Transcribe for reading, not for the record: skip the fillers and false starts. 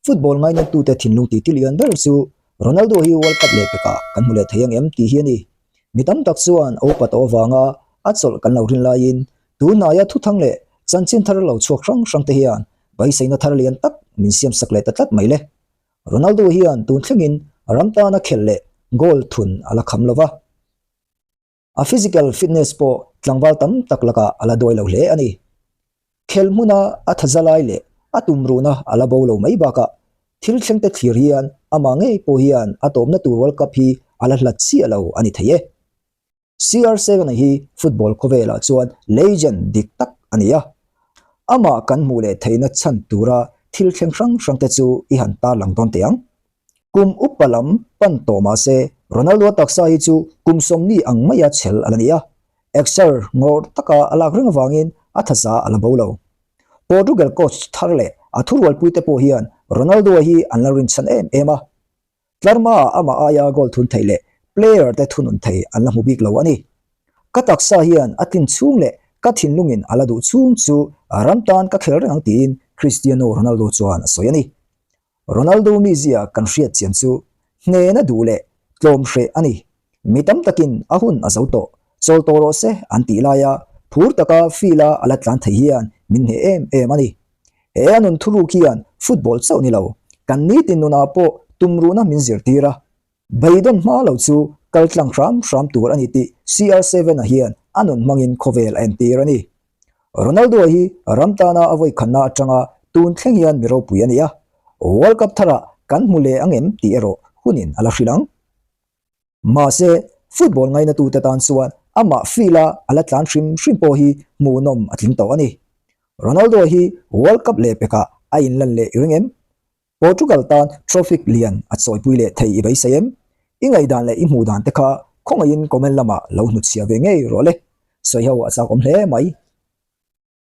Football ngainatute thinlung titi lian ber chu Ronaldo hi World Cup leh pekah kan hmu leh thei ang em tih hi a ni. Mi tam tak chuan a upa tawh avanga a chawlh kan lo rin laiin tunhnaia thuthang leh chanchin thar lo chhuak hrang hrang te hian beiseina thar lian tak min siamsak leh ta tlat mai le. Ronaldo hian tun thlengin ram tana khelh leh goal thun a la kham lo va. A physical fitness pawh tlangval tam tak lakah a la duai lo hle a ni. Khelh hmuna a thaza lai leh a tumruhna a la bo lo mai bakah thil thlengte thlir hian amah ngei pawh hian a tawpna tur World Cup hi a la hlat chiah lo a ni thei e. CR7 hi football khawvelah chuan legend dik tak a ni a. Amah kan hmuh leh theihna chhan tura thil thleng hrang hrangte chu i han tarlang dawn teh ang. Kum upa lam pan tawh mah se Ronaldo taksa hi chu kum sawmni ang maia chhel a la ni a, exer ngawr taka a lak reng avangin a thaza a la bo lo. Portugal coach thar leh a thurualpuite pawh hian Ronaldo hi an la rinchhan em em a, tlarhmaah amah aia goal thun thei leh player te thunun thei an la hmu bik lo a ni. Ka taksa hian a tlin chhung leh ka thinlungin a la duh chhung chu ram tan ka khel reng ang tiin Cristiano Ronaldo chuan a sawi a ni. Ronaldo mizia kan hriat chian chu hnena duh leh tlawm hreh a ni. Mi tam takin a hun a zo tawh, chawl tawh rawh se an tih laia phur taka field a a la tlan thei hian min hneh em em a ni. He a nun thuruk hian football chauh ni lo, kan nitin nunah pawh tumruhna min zirtir a. Beidawn hma lo chu kal tlang hram hram tur a ni tih CR7-a hian a nun hmangin khawvel a entir a ni. Ronaldo hi ram tana a vawikhanna atanga tun thleng hian mi ropui a ni a, World Cup tharah kan hmu leh ang em tih erawh hunin a la hrilh ang. Mahse, football ngainatute tan chuan amah field-a a la tlan hrim hrim pawh hi hmuhnawm a tling tawh a ni. Ronaldo hi World Cup lehpekah a inlan leh i ring em? Portugal tan trophy lian a chawipui leh thei i beisei em? I ngaihdan leh i hmuh dan te kha khawngaihin comment lamah lo hnutchhiah ve ngei rawh le. Sawiho a chak awm hle mai.